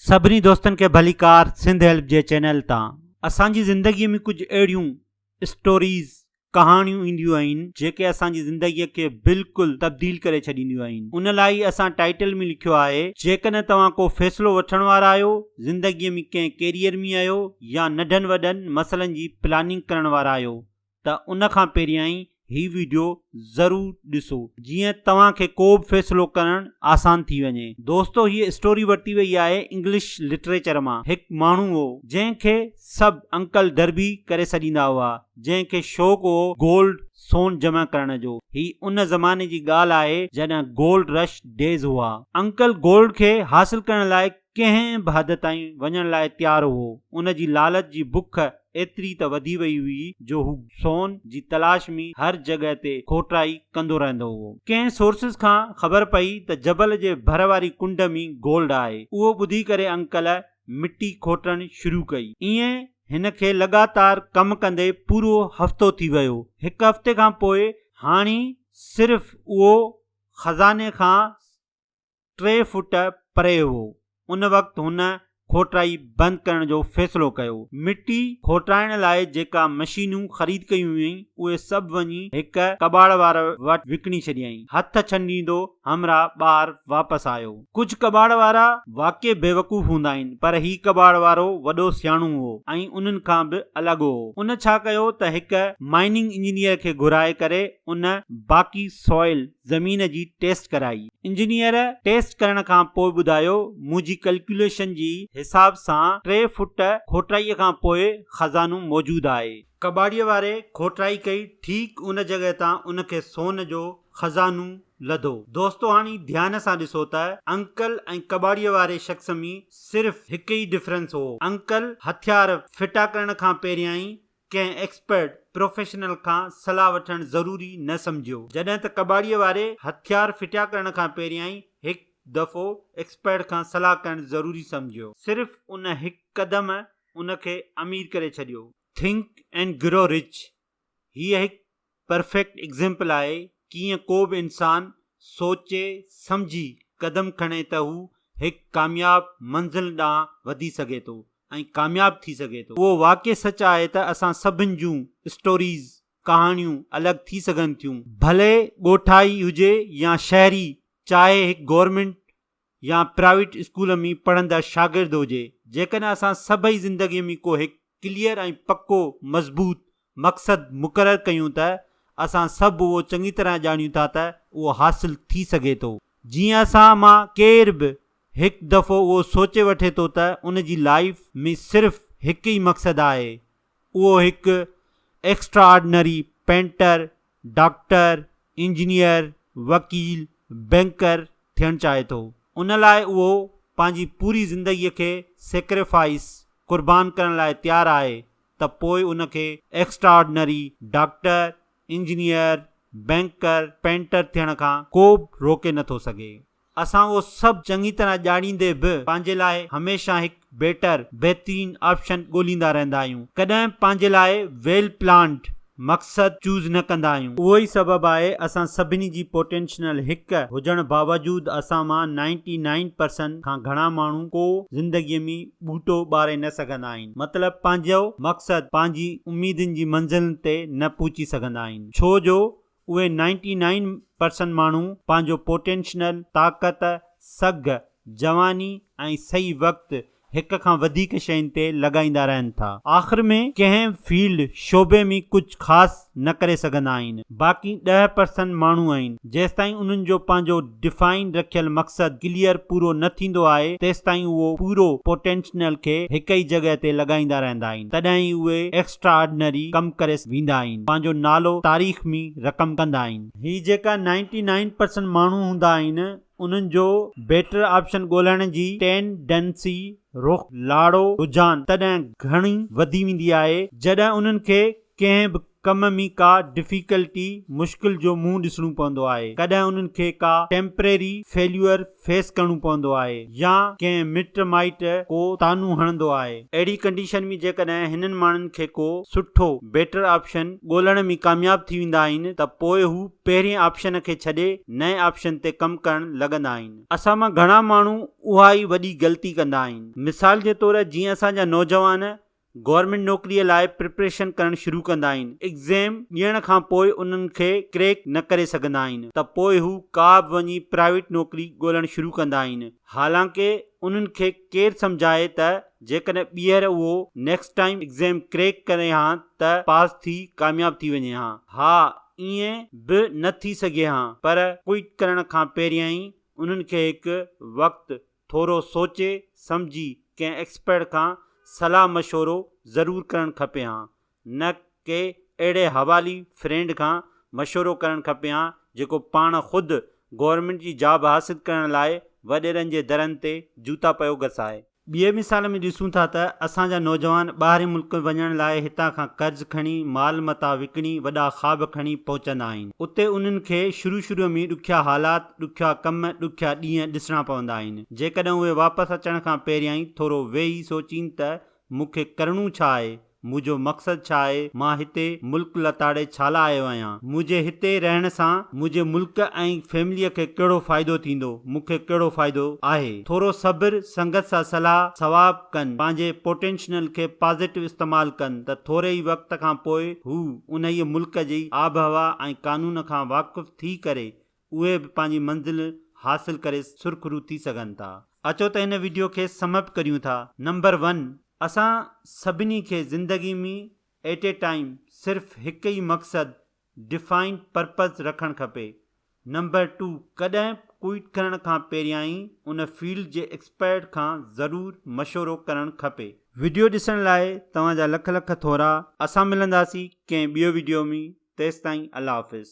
سڀني دوستن کي ڀليڪار سنڌ هيلپ جي چينل تان. اسان جي زندگي ۾ ڪجهه اهڙيون اسٽوريز، ڪهاڻيون، اينديون آهن جيڪي اسان جي زندگي کي بلڪل تبديل ڪري ڇڏينديون آهن ان لاء ئي اسان ٽائيٽل ۾ لکيو آهي جيڪڏهن توهان ڪو فيصلو وٺڻ وارا آهيو، زندگي ۾ ڪنهن ڪيريئر ۾ آهيو يا ننڍن وڏن مسئلن جي پلاننگ ڪرڻ وارا آهيو ته ان کان پهريائين هي ويڊيو ضرور ڏسو جيئن توهان کي ڪو به فيصلو ڪرڻ آسان ٿي وڃي. دوستو هيء اسٽوري ورتي وئي آهي انگلش لٽريچر مان. هڪ ماڻهو هو جنهن کي سڀ انڪل ڊربي ڪري سڏيندا هئا جنهن کي شوق هو گولڊ، سون، جمع ڪرڻ جو. هي ان زماني جي ڳالهه آهي جڏهن گولڊ رش ڊيز هئا. انڪل گولڊ کي حاصل ڪرڻ لاء ڪنهن به حد تائين وڃڻ لاء تيار هو. ان جي لالچ جي بک ايتري ته وڌي وئي هئي جو هو سون جي تلاش ۾ هر جڳهه تي کوٽائي ڪندو رهندو هو. ڪنهن سورسز کان خبر پئي ته جبل جي ڀر واري ڪنڊ ۾ گولڊ آهي. اهو ٻڌي ڪري انڪل مٽي کوٽڻ شروع ڪئي. ايئن هن کي لڳاتار ڪم ڪندي پورو هفتو ٿي ويو. هڪ هفتي کان پوء هاڻي صرف اهو خزاني کان ٽي فوٽ پري هئو. ان وقت هن کوٽائي بند ڪرڻ جو فيصلو ڪيو. مٽي کوٽائڻ لاء جيڪا مشينون خريد ڪيون هيائين، اهي سڀ وڃي هڪ ڪٻاڙ واري وٽ وڪڻي ڇڏيائين. هٿ ڇنڊيندو همراهه ٻاهر واپس آيو. ڪجهه ڪٻاڙ وارا واقعي بيوقوف هوندا آهن، پر هي ڪٻاڙ وارو وڏو سياڻو هئو ۽ انهن کان به الڳ هئو. ان ڇا ڪيو ته هڪ مائننگ انجنيئر کي گهرائي ڪري ان باقي سوائل، زمين جي ٽيسٽ ڪرائي. انجنيئر ٽيسٽ ڪرڻ کان پوء ٻڌايو، منهنجي ڪلڪيوليشن جي حساب سان ٽي فوٽ کوٽائيء کان پوء خزانو موجود آهي. ڪٻاڙيء واري کوٽائي ڪئي، ٺيڪ ان جڳهه تان ان کي سون جو خزانو لڌو. دوستو هاڻي ڌيان سان ڏسو ته انڪل ۽ ڪٻاڙيء واري شخص ۾ صرف هڪ ئي ڊفرنس هو. انڪل هٿيار ڦٽا ڪرڻ کان پهريائين ڪنهن ايڪسپرٽ پروفيشنل کان صلاح وٺڻ ضروري نه سمجهيو. جڏهن ته ڪٻاڙيء واري هٿيار ڦٽيا ڪرڻ کان پهريائين هڪ دفعو ايڪسپرٽ کان صلاح ڪرڻ ضروري سمجهيو. صرف ان هڪ قدم ان کي امير ڪري ڇڏيو. ٿنڪ اينڊ گرو رچ هيء هڪ پرفيڪٽ ايگزيمپل آهي ڪيئن ڪو به انسان سوچي سمجهي قدم کڻي ته هو هڪ ڪامياب منزل ڏانهن وڌي سگهي ٿو ۽ ڪامياب ٿي سگهي ٿو. اهو واقعي سچ آهي ته اسان سڀن جون اسٽوريز، ڪهاڻيون، الڳ ٿي سگهن ٿيون. ڀلي ڳوٺائي هجي يا شهري، چاهي هڪ گورنمينٽ يا پرائيويٽ اسڪول ۾ پڙهندڙ شاگرد هجي، جيڪڏهن اسان سڀئي زندگي ۾ ڪو هڪ ڪليئر ۽ پڪو مضبوط مقصد مقرر ڪيون ته اسان سڀ اهو چڱي طرح ڄاڻيون ٿا ته اهو حاصل ٿي سگهي ٿو. جيئن اسان مان ڪير به هڪ دفعو اهو سوچي وٺي ٿو ته ان جي لائيف ۾ صرف هڪ ئي مقصد آهي اهو هڪ extra ordinary painter, doctor, engineer, وڪيل، بينڪر ٿيڻ چاهي ٿو. ان لاء اهو پنهنجي پوري زندگيء کي سيڪريفائيس، قربان، ڪرڻ لاء تيار آهي ته پوء ان کي extra ordinary doctor, engineer, banker, painter ٿيڻ کان ڪوبه روڪي نه ٿو سگهي. اسان اهو سڀ چڱي طرح ڄاڻيندي به پنهنجي لاء هميشه هڪ بيٽر، بهترين، آپشن ڳوليندا رهندا آهيون. ڪڏهن به پنهنجي لاء ويل پلانڊ مقصد چوز نه ڪندا آهيون. اهو ئي سبب آهي اسان سڀني جي پوٽينشنل هڪ هجڻ باوجود اسان مان نائنٽي نائن پرسنٽ کان گهڻا ماڻهو ڪو زندگي ۾ ٻوٽو ٻاري نه سگهندا آهن. مطلب پنهنجو مقصد پنهنجي اميدن جي منزلن تي نه پهچي سگهندا آهن. ڇو جو اهي نائنٽي نائن پرسنٽ ماڻهو پنهنجو پوٽينشنل، طاقت، سگهه، جواني ۽ صحيح وقت هڪ کان وڌيڪ شين تي لڳائيندا رهن ٿا. آخر ۾ ڪنهن به فيلڊ، شعبي، ۾ ڪجهه خاص نه ڪري سگهندا آهن. باقي 10% ماڻهو آهن، جيستائين انهن جو پنهنجو ڊفائن رکيل مقصد ڪليئر پورو نه ٿيندو آهي تيستائين اهو پورو پوٽينشنل کي هڪ ئي جڳهه تي لڳائيندا رهندا آهن. تڏهن ئي اهي ايڪسٽرا آرڊنري ڪم ڪري ويندا آهن، پنهنجو نالو تاريخ ۾ رقم ڪندا آهن. هي جيڪا نائنٽي نائن پرسنٽ ماڻهو هوندا آهن انهن جو بيٽر آپشن ڳولڻ جي ٽين ڊنسي، رخ، لاڙو، رجحان تڏهن گهڻي وڌي ويندي آهي جڏهن انهن کي ڪنهن به. ڪم ۾ ڪا ڊفيڪلٽي، مشڪل، جو منهن ڏسڻو پوندو آهي، ڪڏهن انهن کي ڪا ٽيمپريري فيليوئر فيس ڪرڻو پوندو آهي يا ڪنهن مٽ مائٽ ڪو طعنو هڻندو آهي. اهڙي ڪنڊيشن ۾ جيڪڏهن هنن ماڻهن کي ڪو سٺو، بيٽر آپشن، ڳولڻ ۾ ڪامياب ٿي ويندا آهن ته پوء هو پهرين آپشن کي ڇڏي نئين آپشن تي ڪم ڪرڻ لڳندا آهن. اسان مان گهڻا ماڻهو اها ئي وڏي غلطي ڪندا آهن. مثال جي طور جيئن اسان جا نوجوان گورنمينٽ نوڪريء لاء پريپريشن ڪرڻ شروع ڪندا آهن، ايگزيم ڏيڻ کان پوء انهن کي ڪريڪ نه ڪري سگهندا آهن ته پوء هو ڪا به وڃي پرائيويٽ نوڪري ڳولڻ شروع ڪندا آهن، حالانڪه انهن کي ڪير سمجهائي ته جيڪڏهن ٻيهر اهو نيڪسٽ ٽائيم ايگزيم ڪريڪ ڪري هان ته پاس ٿي ڪامياب ٿي وڃي هان، ها ائين به نه ٿي سگهي هان پر ڪوئٽ ڪرڻ کان پهريائين انهن کي هڪ وقت ٿورو سوچي سمجهي ڪنهن ايڪسپرٽ کان صلاح مشورو ضرور ڪرڻ کپي هان نه ڪي اهڙي حوالي فرينڊ کان مشورو ڪرڻ کپي هان جيڪو پاڻ خود گورنمينٽ جي جاب حاصل ڪرڻ لاء وڏيرن جي درن تي جوتا پيو گسائي. ٻئي مثال ۾ ڏسون ٿا ته اسان جا نوجوان ٻاهرين ملڪ وڃڻ لاء هتان کان قرض کڻي، مال متاع وڪڻي وڏا خواب کڻي پهچندا آهن. اتي انهن کي شروع شروع ۾ ڏکيا حالات، ڏکيا ڪم، ڏکيا ڏينهن ڏسڻا پوندا آهن. جيڪڏهن اهي واپس اچڻ کان پهريائين ٿورو ويهي سوچين ته مون کي ڪرڻو ڇا آهي، منهنجو مقصد ڇا آهي، مان هتي ملڪ لتاڙي ڇا لاء آيو آهيان، منهنجي هتي رهڻ سان منهنجي ملڪ ۽ فيمليء کي ڪهڙو فائدو ٿيندو، مون کي ڪهڙو فائدو آهي. ٿورو صبر، سنگت سان صلاح ثواب ڪن، پنهنجي پوٽينشنل کي پازيٽو استعمال ڪن ته ٿوري ئي وقت کان پوء هو انهيء ملڪ جي آبهوا ۽ قانون کان واقف ٿي ڪري اهي به پنهنجي منزل حاصل ڪري سرخرو ٿي سگهن ٿا. اچو ته هن وڊيو کي سم اپ ڪريون ٿا. نمبر ون، اسان سڀني کي زندگي ۾ ايٽ اي ٽائيم صرف هڪ ئي مقصد، Defined Purpose، رکڻ کپي. نمبر ٽو، ڪڏهن به ڪوئٽ ڪرڻ کان پهريائين ان فيلڊ جي ايڪسپرٽ کان ضرور مشورو ڪرڻ کپي. وڊيو ڏسڻ لاء توهان جا لک لک ٿورا. اسان ملنداسين ڪنهن ٻيو وڊيو ۾ تيستائين الله حافظ.